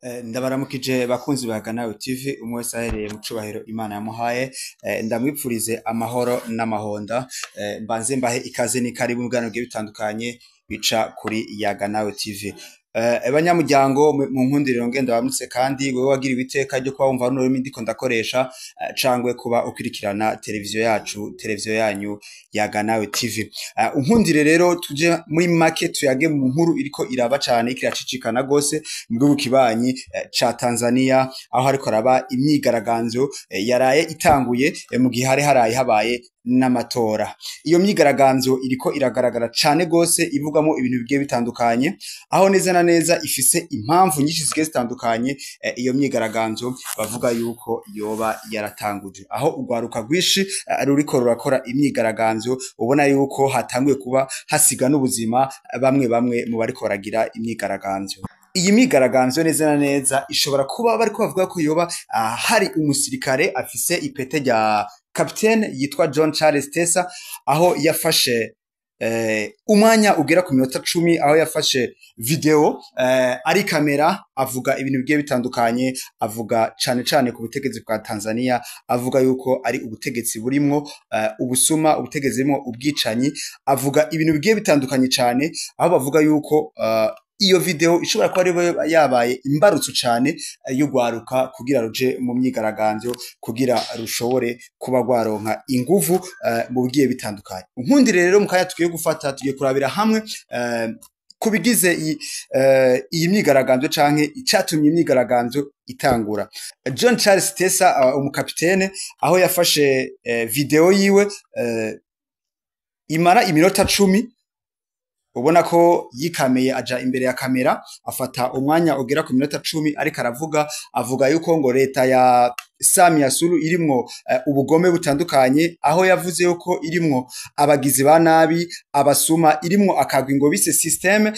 Ndabaramukije bakunzi ba Nawe TV, umwe wese ahereye mu cubahiro Imana yamuhaye, ndamwipfurize amahoro n'amahonda, mbanze mbahe ikaze n'ikaribu mu biganiro bigiye bitandukanye bica kuri Yaga Nawe TV. Banyamuryango mu nkundire ngenda bamutse, kandi wewe wagiriwe iteka ryo kuba wumva runo rurimi ndiko ndakoresha, cangwe kuba ukurikirana televiziyo yacu, televiziyo yanyu Yaga Nawe TV. Unkundire rero tuje muri make tuyage mu nkuru iriko iraba cane, iriko iracicikana gose mu gihugu kibanyi ca Tanzania, aho hariko haraba imyigaragambyo yaraye itanguye mu gihe hari haraye habaye n'amatora. Iyo myigaragambyo iriko iragaragara cane gose, ivugamo ibintu bigiye bitandukanye, aho neza na neza ifise impamvu nyinshi zigiye zitandukanye. Iyo myigaragambyo bavuga yuko yoba yaratanguje, aho urwaruka rwinshi ruriko rurakora imyigaragambyo, ubona yuko hatanguye kuba hasiga n'ubuzima bamwe bamwe mu bariko baragira imyigaragambyo. Iyi myigaragambyo neza na neza ishobora kuba bariko bavuga ko yoba hari umusirikare afise ipete rya kapitene yitwa John Charles Tesa, aho yafashe umwanya ugera ku minota 10, aho yafashe video ari kamera, avuga ibintu bigiye bitandukanye, avuga cane cane ku butegetsi bwa Tanzania, avuga yuko ari ubutegetsi burimwo ubusuma, ubutegetsi burimwo ubwicanyi, avuga ibintu bigiye bitandukanye cane, aho bavuga yuko iyo video ishobora kuba ariyo yabaye imbarutso cane y'urwaruka kugira ruje mu myigaragambyo, kugira rushobore kuba rwaronka inguvu mu bigiye bitandukanye. Nkundire rero mu kanya tugiye gufata, tugiye kurabira hamwe kubigize iyi myigaragambyo canke icatumye imyigaragambyo itangura. John Charles Tesa, umukapitene, aho yafashe video yiwe imara iminota 10, ubona ko yikameye aja imbere ya kamera, afata umwanya ugera ku minota 10 ariko aravuga, avuga yuko ngo leta ya Samia Suluhu irimwo ubugome butandukanye, aho yavuze yuko irimwo abagizi ba nabi, abasuma, irimwo akagwi ngo bise system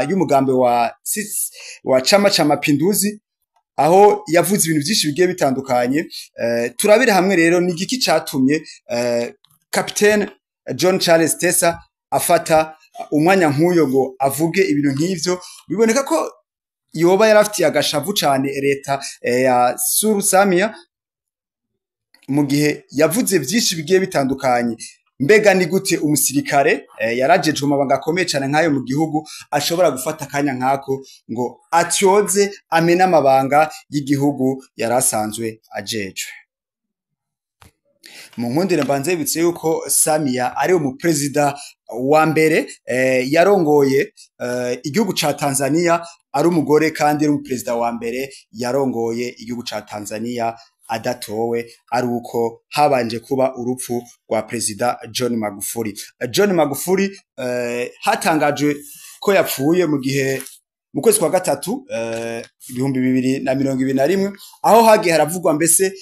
y'umugambi wa Chama cha Mapinduzi, aho yavuze ibintu byinshi bigiye bitandukanye. Turabire hamwe rero ni igiki catumye Captain John Charles Tesa afata umwanya nk'uyo ngo avuge ibintu nk'ivyo. Biboneka ko yoba yarafitiye agashavu cane leta ya Suluhu Samia, mu gihe yavuze vyinshi bigiye bitandukanye. Mbega ni gute umusirikare yarajejwe amabanga akomeye cane nk'ayo mu gihugu ashobora gufata akanya nk'ako ngo atyoze amene amabanga y'igihugu yarasanzwe ajejwe? Mu nkundire mbanze bibutse yuko Samia ari umuperezida wa mbere yarongoye igihugu ca Tanzania ari umugore, kandi ari umuperezida wa mbere yarongoye igihugu ca Tanzania adatowe, ari uko habanje kuba urupfu rwa perezida John Magufuli. John Magufuli hatangajwe ko yapfuye mu gihe mu kwezi kwa gatatu 2021, aho hagiye haravugwa mbese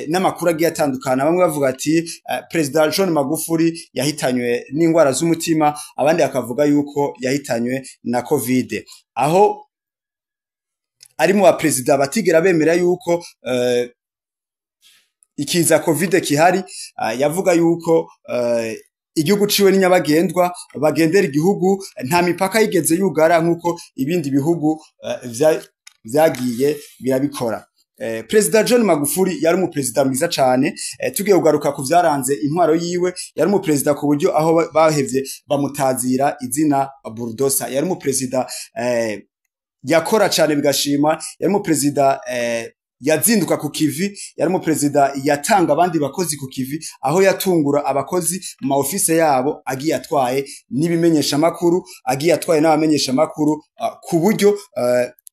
n'amakuru agiye atandukana, bamwe bavuga ati perezida John Magufuli yahitanywe n'ingwara z'umutima, abandi bakavuga yuko yahitanywe na Covid, aho ari mu baperezida batigera bemera yuko ikiza Covid kihari. Yavuga yuko igihugu ciwe ni nyabagendwa, bagendera igihugu, nta mipaka yigeze yugara nk'uko ibindi bihugu vyagiye birabikora. Perezida John Magufuli yari umuperezida mwiza cane. Tugiye kugaruka ku vyaranze intwaro yiwe, yari umuperezida ku buryo aho bahevye bamutazira izina Bulldozer. Yari umuperezida yakora cane bigashima, yari umuperezida yazinduka ku kivi, yari umuperezida yatanga abandi bakozi ku kivi, aho yatungura abakozi mu ma office yabo agiye atwaye n'ibimenyesha makuru, agiye atwaye n'abamenyesha makuru, ku buryo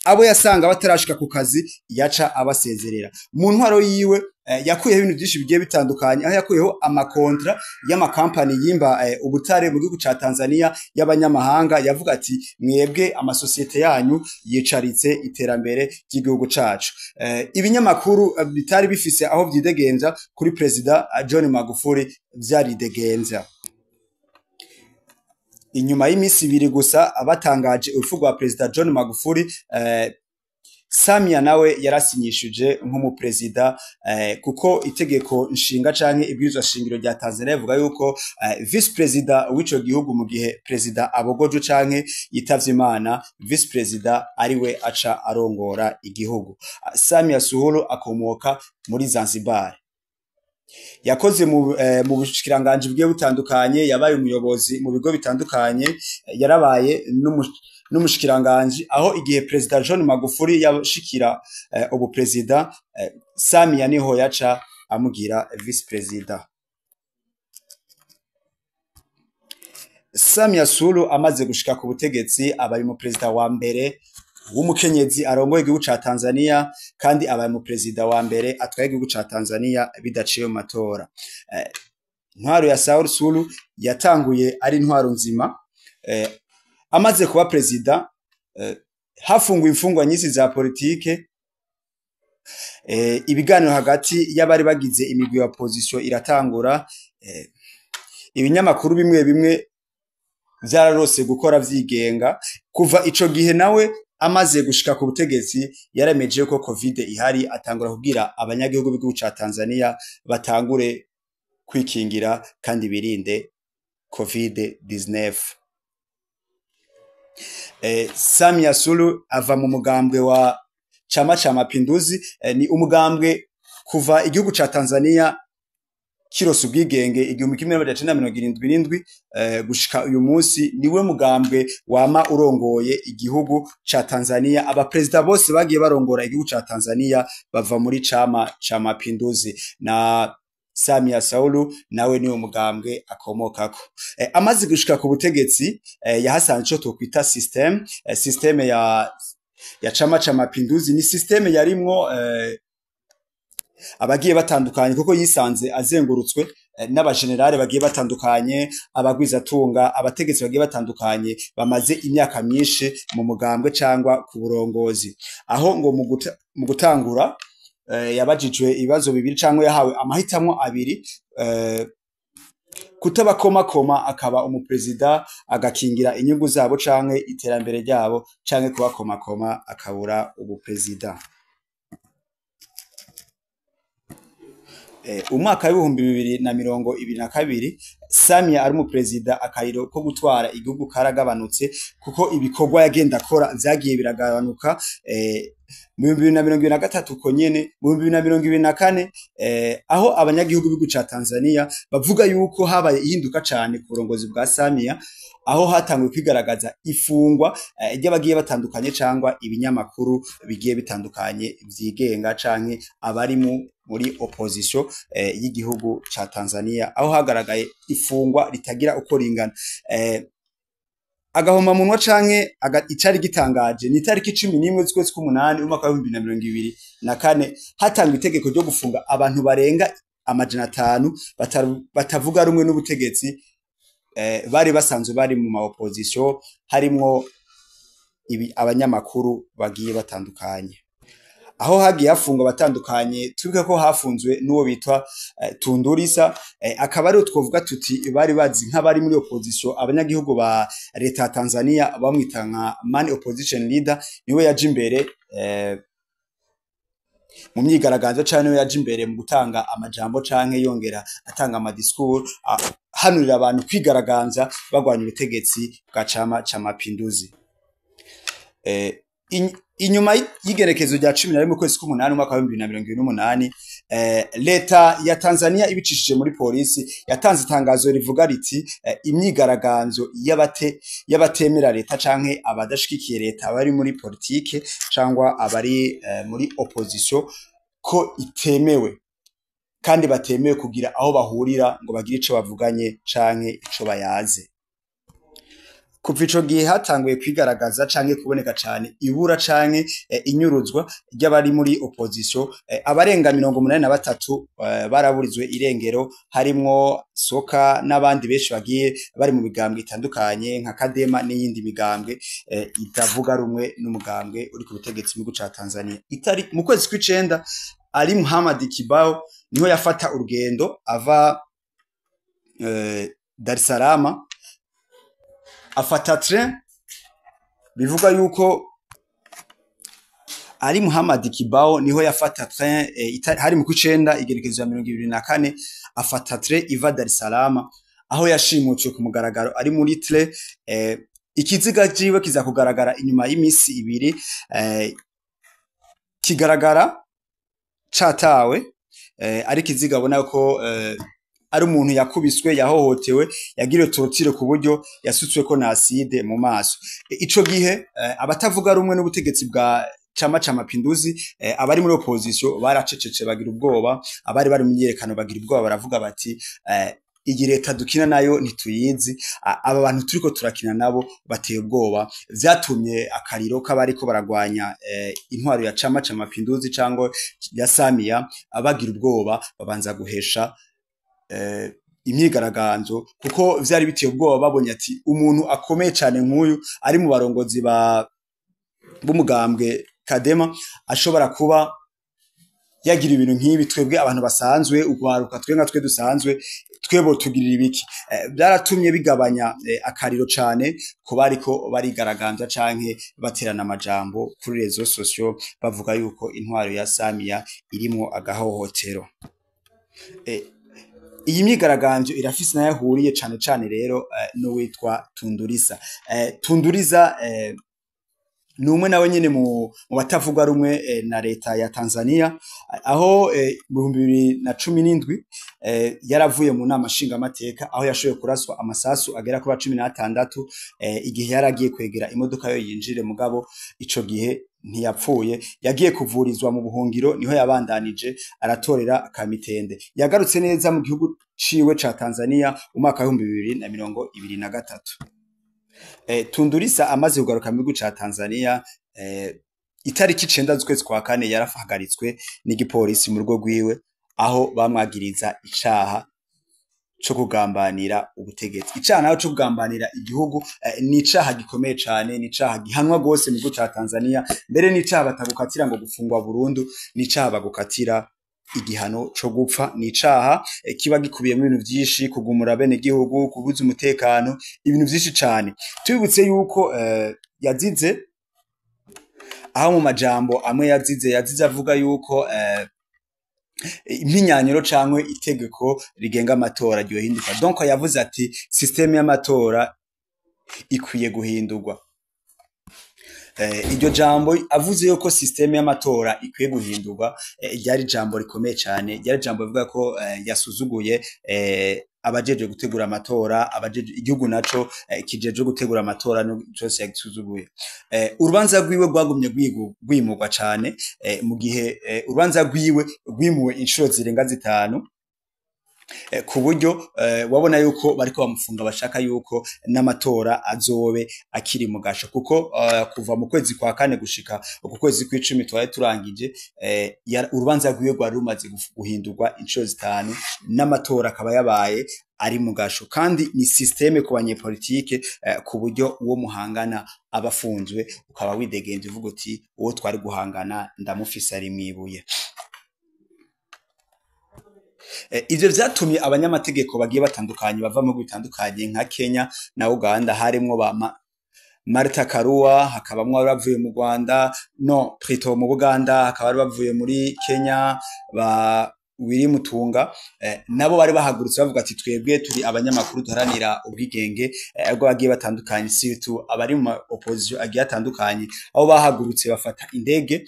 abo yasanga batarashika ku kazi yaca abasezerera. Mu ntwaro yiwe yakuyeho ibintu byinshi bigiye bitandukanye, aho yakuyeho amakontra y'amakampani yimba ubutare mu gihugu ca Tanzania y'abanyamahanga. Yavuga ati mwebwe amasosiyete yanyu yicaritse iterambere ry'igihugu cacu. Ibinyamakuru bitari bifise aho vyidegemvya kuri perezida John Magufuli vyaridegemvya. Inyuma y'imisi ibiri gusa batangaje urupfu rwa perezida John Magufuli, Samia nawe yarasinyishije nk'umuperezida, kuko itegeko nshinga canke ibwirizwa shingiro rya Tanzania rivuga yuko vice perezida w'ico gihugu mu gihe perezida abogojwe canke yitavye Imana, vice perezida ariwe aca arongora igihugu. Samia Suluhu akomoka muri Zanzibar. Yakoze mu bushikiranganji bugiye butandukanye, yabaye umuyobozi mu bigo bitandukanye, yarabaye n'umushikiranganji aho igihe perezida John Magufuli yashikira ubuperezida, Samia niho yaca amugira vice perezida. Samia Suluhu amaze gushika ku butegetsi abaye umuperezida wa mbere w'umukenyezi arongoye igihugu ca Tanzania, kandi abaye umuperezida wa mbere atwaye igihugu ca Tanzania bidaciye mu matora. Intwaro ya Samia Suluhu yatanguye ari intwaro nzima. Amaze kuba perezida, hafunguwe imfungwa nyinshi za politike, ibiganiro hagati y'abari bagize imigwi ya opposition iratangura, ibinyamakuru bimwe bimwe vyararose gukora vyigenga. Kuva ico gihe nawe amaze gushika ku butegetsi yarameje ko Covid ihari, atangura kubwira abanyagihugu b'igihugu ca Tanzania batangure kwikingira kandi birinde Covid-19. Samia Suluhu ava mu mugambwe wa Chama cha Mapinduzi, ni umugambwe kuva igihugu ca Tanzania kirose ubwigenge 1977 gushika uyu munsi niwe mugambwe wama urongoye igihugu ca Tanzania. Abaperezida bose bagiye barongora igihugu ca Tanzania bava muri Chama cha Mapinduzi, na Samia Suluhu nawe niwe mugambwe akomokako. Amaze gushika ku butegetsi, yahasanze ico twokwita system, systeme ya Chama cha Mapinduzi. Ni systeme yarimwo abagiye batandukanye, kuko yisanze azengurutswe n'abagenerale bagiye batandukanye, abagwizatunga, abategetsi bagiye batandukanye bamaze imyaka myinshi mu mugambwe cangwa ku burongozi. Aho ngo mu gutangura yabajijwe ibibazo bibiri cangwa yahawe amahitamwo abiri, kutabakomakoma akaba umuperezida agakingira inyungu zabo canke iterambere ryabo, canke kubakomakoma akabura ubuperezida. Umwaka w'2022 Samia ari umuperezida, akariro ko gutwara igihugu karagabanutse kuko ibikorwa yagenda akora vyagiye biragabanuka. Mu 2023 konyene, mu 2024, aho abanyagihugu b'igihugu ca Tanzania bavuga yuko habaye ihinduka cane ku burongozi bwa Samia, aho hatanguye kwigaragaza ifungwa ry'abagiye batandukanye cangwa ibinyamakuru bigiye bitandukanye vyigenga canke abari muri opposition y'igihugu ca Tanzania, aho hagaragaye ifungwa ritagira uko ringana. Agahomamunwa canke icari gitangaje ni itariki 11 z'ukwezi k'umunani umwaka wa 2024 hatangwa itegeko ryo gufunga abantu barenga 500 batavuga rumwe n'ubutegetsi, bari basanzwe bari mu ma opposition, harimwo abanyamakuru bagiye batandukanye. Aho hagiye hafungwa batandukanye, twibuke ko hafunzwe n'uwo bitwa Tundu Lissu, akaba ari twovuga tuti bari bazi nk'abari muri opposition, abanyagihugu ba leta ya Tanzania bamwita nka man opposition leader, niwe yaje imbere mu myigaragambyo canke niwe yaje imbere mu gutanga amajambo canke yongera atanga amadiscours hanurira abantu kwigaragambya bagwanya ubutegetsi bwa Chama cha Mapinduzi. Inyuma y'igerekezo rya 11 ukwezi k'umunani umwaka wa 2028, leta ya Tanzania ibicishije muri polisi yatanze itangazo rivuga riti imyigaragambyo y'abatemera leta canke abadashigikiye leta, abari muri politike cangwa abari muri opposition, ko itemewe kandi batemewe kugira aho bahurira ngo bagire ico bavuganye canke ico bayaze. Kuva ico gihe hatanguye kwigaragaza canke kuboneka cane ibura canke inyuruzwa ry'abari muri opposition, abarenga 83 baraburizwe irengero, harimwo Soka n'abandi benshi bagiye bari mu migambwe itandukanye nka Kadema n'iyindi migambwe itavuga rumwe n'umugambwe uri ku butegetsi mu gihugu ca Tanzania. Itari mu kwezi kw'icenda Ali Muhammad Kibao niho yafata urugendo ava Dar es Salaam, afata train, bivuga yuko Ali Muhammad Kibao niho yafata train, hari mu kw'icenda igerekezo ya 24, afata train iva Dar es Salaam, aho yashimutswe ku mugaragaro ari muri train. Ikiziga ciwe kiza kugaragara inyuma y'imisi 2, kigaragara catawe, ari ikiziga abona ko ari umuntu yakubiswe, yahohotewe, yagiriwe torture ku buryo yasutsweko na acide mu maso. Ico gihe abatavuga rumwe n'ubutegetsi bwa Chama cha Mapinduzi, abari muri opposition baracecetse bagira ubwoba, abari bari mu myiyerekano bagira ubwoba, baravuga bati iyi leta dukina nayo ntituyizi, aba bantu turiko turakina nabo bateye ubwoba. Vyatumye akariro k'abariko baragwanya intwaro ya Chama cha Mapinduzi cangwa ya Samia abagira ubwoba, babanza guhesha imyigaragambyo kuko vyari biteye ubwoba. Babonye ati umuntu akomeye cane nk'uyu ari mu barongozi ba b'umugambwe Kadema ashobora kuba yagira ibintu nk'ibi, twebwe abantu basanzwe, ugwaruka twe nka twe dusanzwe, twebo tugirira ibiki? Byaratumye bigabanya akariro cane ku bariko barigaragambya canke baterana amajambo kuri réseaux sociaux bavuga yuko intwaro ya Samia irimwo agahohotero. Iyi myigaragambyo irafise nayo ahuriye cane cane rero n'uwitwa Tundurisa. Tunduriza ni umwe nawe nyene mu batavuga rumwe na leta ya Tanzania, aho mu 2017 yaravuye mu nama nshingamateka, aho yashoboye kuraswa amasasu agera kuri 16 igihe yaragiye kwegera imodoka yo yinjire, mugabo ico gihe ntiyapfuye, yagiye kuvurizwa mu buhungiro, niho yabandanije aratorera kamitende. Yagarutse neza mu gihugu ciwe ca Tanzania mu mwaka wa 2023. Tundurisa amaze kugaruka mu gihugu ca Tanzania, itariki 9 z'ukwezi kwa kane yarahagaritswe n'igipolisi mu rugo rwiwe, aho bamwagiriza icaha co kugambanira ubutegetsi. Icaha naho co kugambanira igihugu ni icaha gikomeye cane, ni icaha gihanwa gose mu gihugu ca Tanzania, mbere ni icaha batagukatira ngo gufungwa burundu, ni icaha bagukatira igihano co gupfa. Ni icaha kiba gikubiyemo ibintu vyinshi: kugumura bene gihugu, kubuza umutekano, ibintu vyinshi cane. Tubibutse yuko yazize aho mu majambo amwe yazize avuga yuko impinyanyiro cankwe itegeko rigenga amatora ryohinduka. Donc yavuze ati système y'amatora ikwiye guhindurwa. Iryo jambo avuze yuko système y'amatora ikwiye guhindurwa, ryari jambo rikomeye cane, ryari jambo rivuga ko yasuzuguye abajejwe gutegura amatora, abajejwe igihugu naco kijejwe gutegura amatora cose yagisuzuguye. Urubanza rwiwe rwagumye rwimurwa cane, mu gihe urubanza rwiwe rwimuwe inshuro zirenga 5, ku buryo wabona yuko bariko bamufunga bashaka yuko n'amatora azobe akiri mu gasho, kuko kuva mu kwezi kwa kane gushika uku kwezi kw'icumi twari turangije, urubanza rwiwe rwari rumaze guhindurwa inshuro 5, n'amatora akaba yabaye ari mu gasho. Kandi ni système ku banyepolitike, ku buryo uwo muhangana aba afunzwe ukaba widegemvya, uvuga uti uwo twari guhangana ndamufise ari mwibuye. Ivyo vyatumye abanyamategeko bagiye batandukanye bava mu bihugu bitandukanye nka Kenya na Uganda, harimwo ba Martha Karua, hakabamwo abavuye mu Rwanda, no plutôt mu Buganda, hakaba bavuye muri Kenya ba Willy Mutunga, nabo bari bahagurutse bavuga ati twebwe turi abanyamakuru duharanira ubwigenge bw'abagiye batandukanye, surtout abari mu opposition agiye atandukanye, aho bahagurutse bafata indege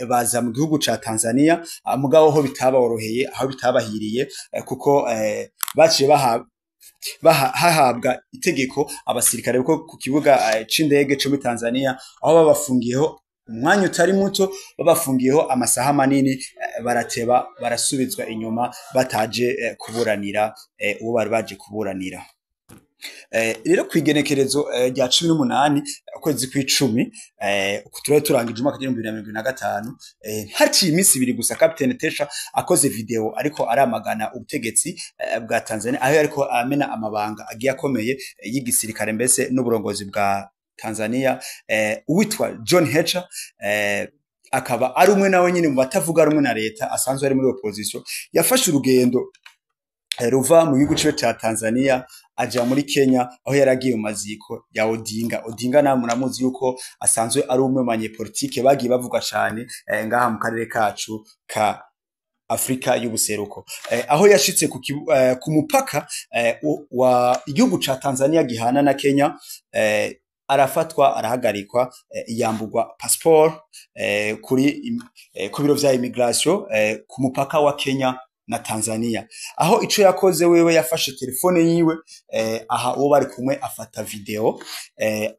baza mu gihugu ca Tanzania, mugabo ho bitaboroheye, aho bitabahiriye, kuko baciye hahabwa itegeko abasirikare ko ku kibuga c'indege co muri Tanzania, aho babafungiyeho umwanya utari muto, babafungiyeho amasaha manini, barateba barasubizwa inyuma bataje kuburanira uwo bari baje kuburanira. Rero kwigenekerezo rya 18 ukwezi kw'icumi turari turangije umwaka 2025, haciye iminsi 2 gusa Captain Tesha akoze video ariko aramagana ubutegetsi bwa Tanzania, aho ariko amena amabanga agiye akomeye y'igisirikare mbese n'uburongozi bwa Tanzania. Uwitwa John Hecha, akaba ari umwe nawe nyine mu batavuga rumwe na leta, asanzwe ari muri opposition, yafashe urugendo ruva mu gihugu ciwe ca Tanzania aja muri Kenya, aho yaragiye mu maziko ya Odinga. Odinga namwe muramuzi yuko asanzwe ari umwe mu banyepolitike bagiye bavuga cane ngaha mu karere kacu ka Afrika y'ubuseruko. Aho yashitse ku mupaka wa igihugu ca Tanzania gihana na Kenya, arafatwa, arahagarikwa, yamburwa passport ku biro vya immigration ku mupaka wa Kenya na Tanzania. Aho ico yakoze wewe, yafashe telefone yiwe, aha uwo bari kumwe afata video,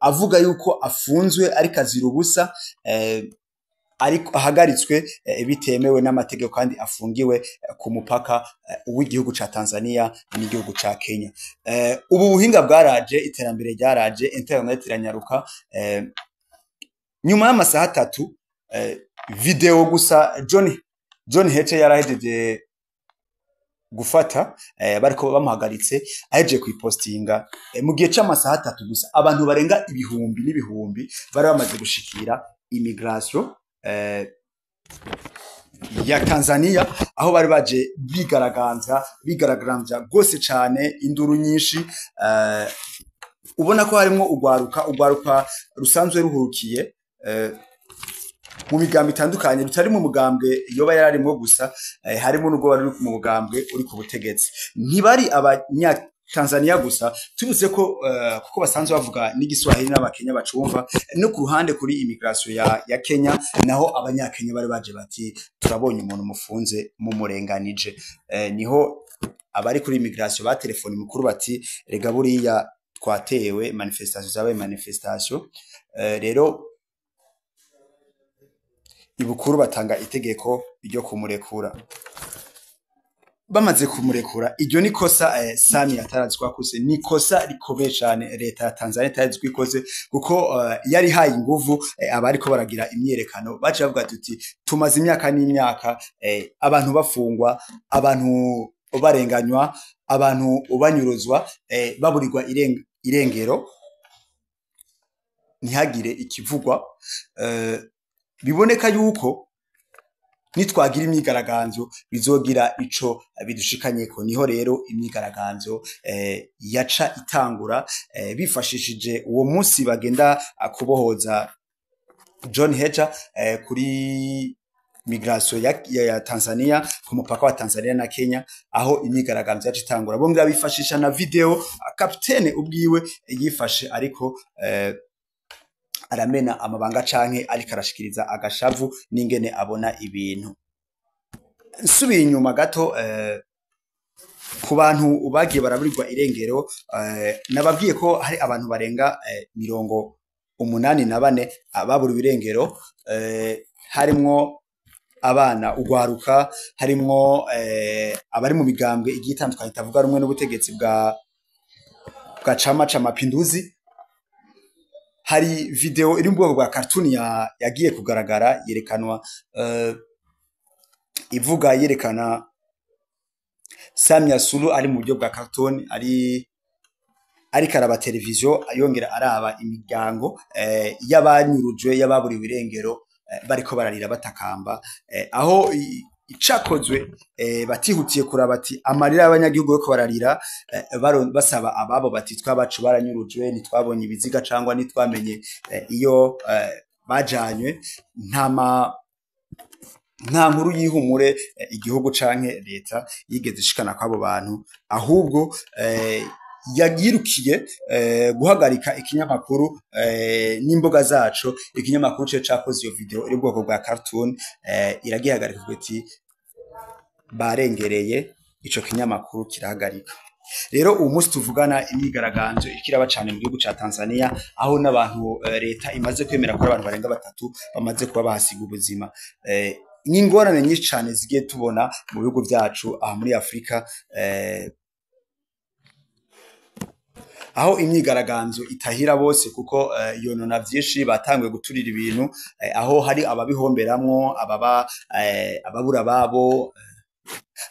avuga yuko afunzwe ariko azira ubusa, ariko ahagaritswe bitemewe n'amategeko, kandi afungiwe ku mupaka w'igihugu ca Tanzania n'igihugu ca Kenya. Ubu buhinga bwaraje, iterambere ryaraje, internet iranyaruka. Nyuma y'amasaha 3, video gusa John Heche yarahejeje gufata, bariko bamuhagaritse, ahejeje kuyipostinga, mu gihe c'amasaha 3 gusa abantu barenga ibihumbi n'ibihumbi bari bamaze gushikira immigration ya Tanzania, aho bari baje bigaragambya gose cane, induru nyinshi, ubona ko harimwo urwaruka rusanzwe ruhurukiye mu migambi itandukanye, rutari mu mugambwe yoba yararimwo gusa, harimo n'ubwo bari mu mugambwe uri ku butegetsi. Ntibari abanya Tanzania gusa, tubutse ko kuko basanzwe bavuga n'igiswahili n'abakenya bacumva, no ku ruhande kuri immigration ya Kenya naho abanyakenya bari baje bati: "Turabonye umuntu mufunze mumurenganije." Niho abari kuri immigration ba telefone mukuru bati: "Rega buriya twatewe, manifestation zabaye manifestation." Rero ibukuru batanga itegeko ryo kumurekura. Bamaze kumurekura, iryo ni kosa Sami atarazi ko akoze, ni kosa rikomeye cane leta ya Tanzania itazi ko ikoze, kuko yari haye inguvu abariko baragira imyerekano. Baje bavuga tuti: "Tumaze imyaka n'imyaka abantu bafungwa, abantu barenganywa, abantu banyuruzwa, baburirwa irengero, ntihagire ikivugwa. Biboneka yuko nitwagira imyigaragambyo bizogira ico bidushikanyeko." Niho rero imyigaragambyo yaca itangura, bifashishije uwo munsi bagenda kubohoza John Heche kuri migration ya Tanzania, ku mupaka wa Tanzania na Kenya, aho imyigaragambyo yaca itangura. Bongera bifashisha na video kapitene ubwiwe yifashe ariko aramena amabanga canke ariko arashikiriza agashavu n'ingene abona ibintu. Nsubiye inyuma gato, ku bantu bagiye baraburirwa irengero, nababwiye ko hari abantu barenga 84 baburiwe irengero, harimwo abana, ugwaruka, harimwo abari mu migambwe igiye itandukanye itavuga rumwe n'ubutegetsi bwa Chama cha Mapinduzi. Hari video iri mu bwoko bwa cartoon yagiye kugaragara, yerekanwa, ivuga, yerekana Samia Suluhu ari mu buryo bwa cartoon ari ariko araba televiziyo, yongera araba imiryango y'abanyurujwe, y'ababuriwe irengero, bariko bararira batakamba. Aho icakozwe, batihutiye kuraba ati amarira y'abanyagihugu bariko bararira, basaba ababo, bati: "Twabacu baranyurujwe, ntitwabonye ibiziga cangwa ntitwamenye iyo bajanywe." Nta nkuru y'ihumure igihugu canke leta yigeze ishikana kw'abo bantu, ahubwo yagirukiye guhagarika ikinyamakuru n'imbuga zaco. Ikinyamakuru ce cakoze iyo video iri bwoko bwa cartoon, iragihagarika iti barengereye. Ico kinyamakuru kirahagarika. Rero uwo munsi tuvugana, imyigaragambyo ikiraba cane mu gihugu ca Tanzania, aho n'abantu, leta imaze kwemera ko abantu barenga 3 bamaze kuba bahasiga ubuzima. N'ingorane nyinshi cane zigiye tubona mu bihugu vyacu aha muri Afrika, aho imyigaragambyo itahira bose, kuko yonona vyinshi. Batanguye guturira ibintu, aho hari ababihomberamwo, ababa ababura ababo,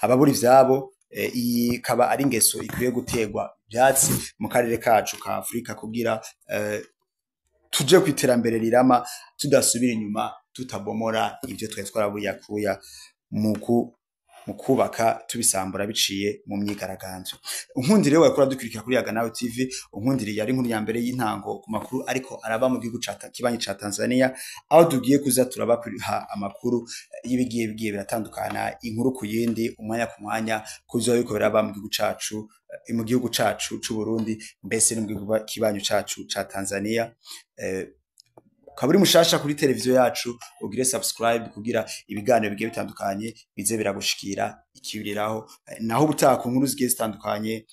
ababura ivyabo. Iyi ikaba ari ingeso ikwiye guterwa ivyatsi mu karere kacu ka Afrika, kugira tuje kw'iterambere rirama, tudasubira inyuma, tutabomora ivyo twari twarabuye akuya mu mu kubaka tubisambura biciye mu myigaragambyo. Unkundire rero wakora dukurikira kuri Yaga Nawe TV, unkundire yari inkuru ya mbere y'intango ku makuru ariko araba mu gihugu ca kibanyi ca Tanzania, aho tugiye kuza turabaha amakuru y'ibigiye bigiye biratandukana, inkuru ku yindi, umwanya ku mwanya, kuzoba biriko biraba mu gihugu cacu, mu gihugu cacu c'u Burundi, mbese no mu gihugu kibanyi cacu ca Tanzania. Ukaba uri mushasha kuri televiziyo yacu, ugire subscribe kugira ibiganiro bigiye bitandukanye bize biragushikira ikibiriraho. Naho ubutaha ku nkuru zigiye zitandukanye.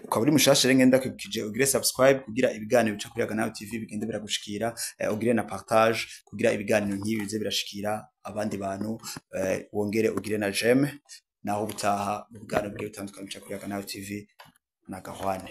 Ukaba uri mushasha rero, ngenda kwibukije ugire subscribe kugira ibiganiro bica kuri Yaga Nawe TV bigende biragushikira, ugire na partage kugira ibiganiro nk'ibi bize birashikira abandi bantu, wongere ugire na j'aime. Naho ubutaha mu biganiro bigiye bitandukanye bica kuri Yaga Nawe TV na Gahwane.